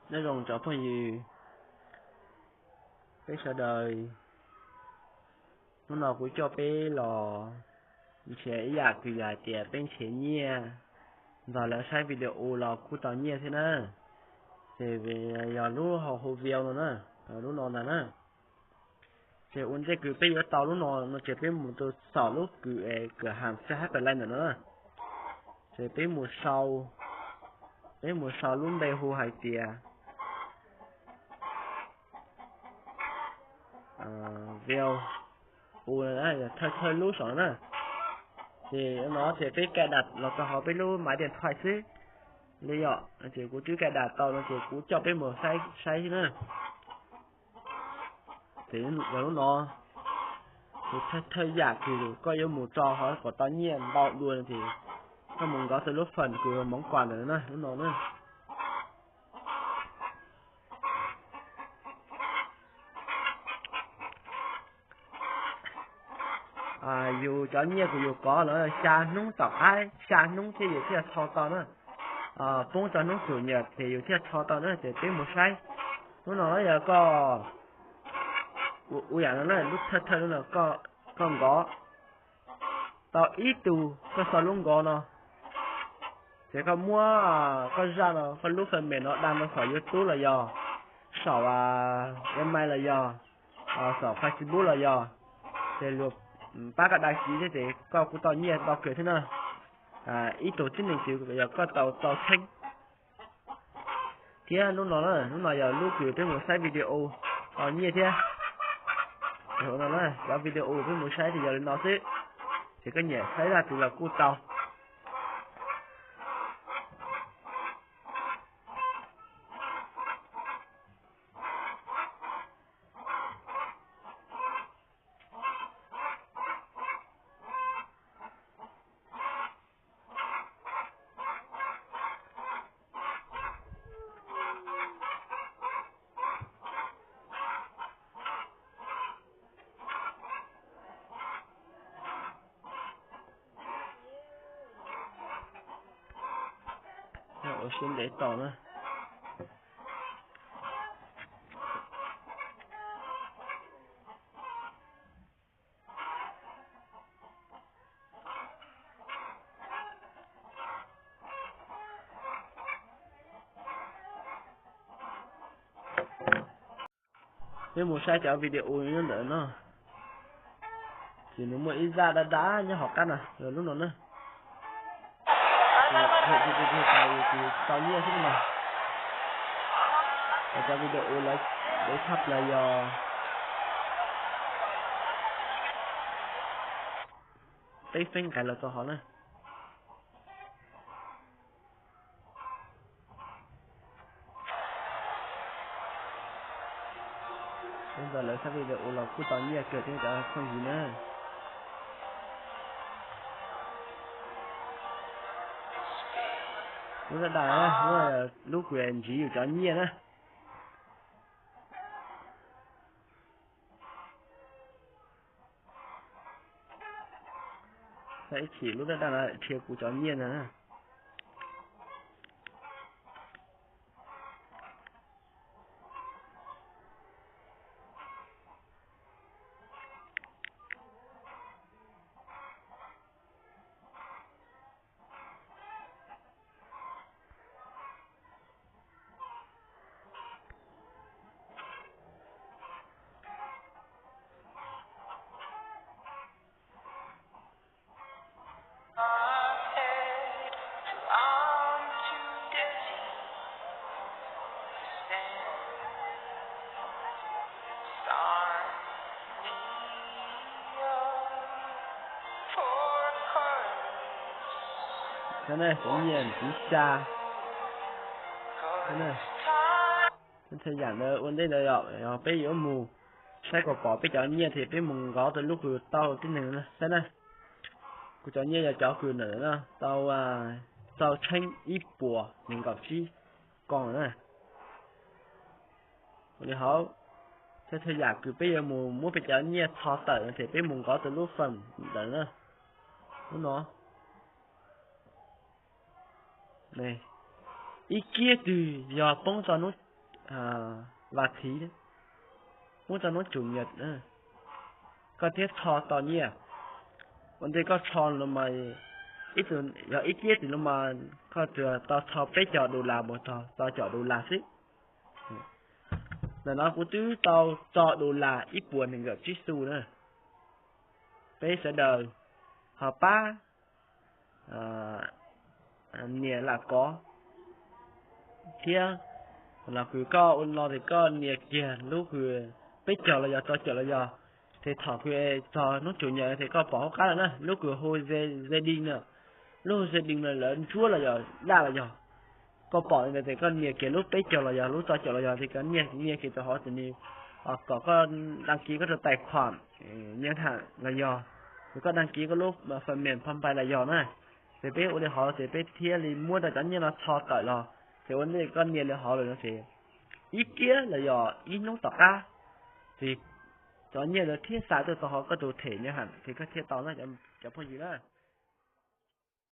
Nyob zoo cov phooj ywg, peb sawv daws, hnub no kuv coj peb los nrhiav ib yam kws yog hais tias peb nrhiav nyiaj, ntxog lawv saib video los kuj tau nyiaj thiab na. Ces yog lub hauv hu video no na, lub no ntag na. Ces ua ntej kws peb yuav tau lub no no ces peb mus rau saum lub kws es kws ham xab hab pais lais ntawm no na. Ces peb mus sau, peb mus sau lub npe hu hais tias video u, thawj thawj lub saum no na. Ces no ces peb cài đặt los rau hauv peb lub máy điện thoại xwb li yom. Ces kuv twb cài đặt tau no ces kuv coj peb mus saib saib xwb na. Ces yog lub no, ces thawj thawj yam kws koj yuav mus tso hov kom tau nyiaj ntau dua no ces koj mus nkov tau lub phần kws món quà ntawm no na, lub no na. Yus cov nyiaj kws yus kov los xya hnub tom qab, xya hnub thiab yus thiaj rho tau na. Poob rau hnub chủ nhật ces yus thiaj rho tau na, ces peb mus saib. Hnub no yog koj, ua yam no na, lub thawj thawj lub no, koj nkov tau ib tug, koj sau lub nkov no, ces koj muab koj zaj no, koj lub phần mềm no đăng rau saum YouTube los yog, saum email los yog, saum Facebook los yog, ces luag pab koj đăng ký thiab ces koj kuj tau nyiaj ntau kawg thiab na. Ib tug tib neeg twg yog koj tau rau txheeb. Thiab lub no na, lub no yog lub kws peb mus saib video tau nyiaj thiab. Hauv no na, cov video peb mus saib ces yog li no xwb, ces koj nyiam saib zaj twg los kuj tau. Ua siab ntev tos na. Peb mus saib cov video nyob ntawm no, ces nws muaj ib zaj dab dab nyob hauv qab no, lub no na. Tau nyiaj xwb no. Cov video lawv tshaj plaws yog peb feeb nqes los rau hauv na. Ntawm lawv saib video los kuj tau nyiaj kawg thiab cov phooj ywg na. Lub dab dab, lub kws nrhiav yus cov nyiaj na. Saib ib chim lub dab dab no rhiav kuv cov nyiaj ntag na. Cov nyiaj ntxiv xya. Tej yam ntawd ua ntej ntawd yog peb yuav mus saib kom pom peb cov nyiaj ces peb mus nkov tau lub kws tau tib neeg saib na. Kuv cov nyiaj yog cov kws ntawm no tau, tau txheeb ib puas nees nkaum tsib koos na. Ua li hauv, tej yam kws peb yuav mus muab peb cov nyiaj txhos tawm no ces peb mus nkov tau lub phần ntawd na. Lub no, ib kiab twg yog poob rau hnub vas thiv, muab tau noob tsum nyam, koj thiaj txho tau nyiaj. Ua ntej koj txho los mas, yog ib kiab tim no mas koj tsuas tau txho peb caug dollar mus txog rau caum dollar xwb. Ntawm no kuv twb tau txo dollar ib puas nees nkaum tsib xu na. Peb sawv daws ho pab nias lam kov thiab, los kws koj ua no ces koj nias kiag lub kws peb caug los yog rau caum los yog, ces thaum kws txog noob tsum nyam ces koj pom hauv qab lawm na, lub kws hu Zelle na. Lub hu Zelle no lawv ntsuab los yog daj los yog, koj pom li ntawd ces koj nias kiag lub peb caug los yog lub rau caum los yog ces koj nias kiag rau hauv ces nws kom koj đăng ký koj rau tài khoản ngân hàng los yog, ces koj đăng ký koj lub phần mềm Pay los yog na. Ces peb ua li hov ces peb thiaj li muab rau cov nyiaj no txho tawm los. Ces ua ntej koj nias li hov lawm no ces ib kiab los yog ib hnub tom qab ces cov nyiaj ntawd thiaj xa tuaj rau hauv koj tus thẻ ngân hàng ces koj thiaj tau na cov phooj ywg na.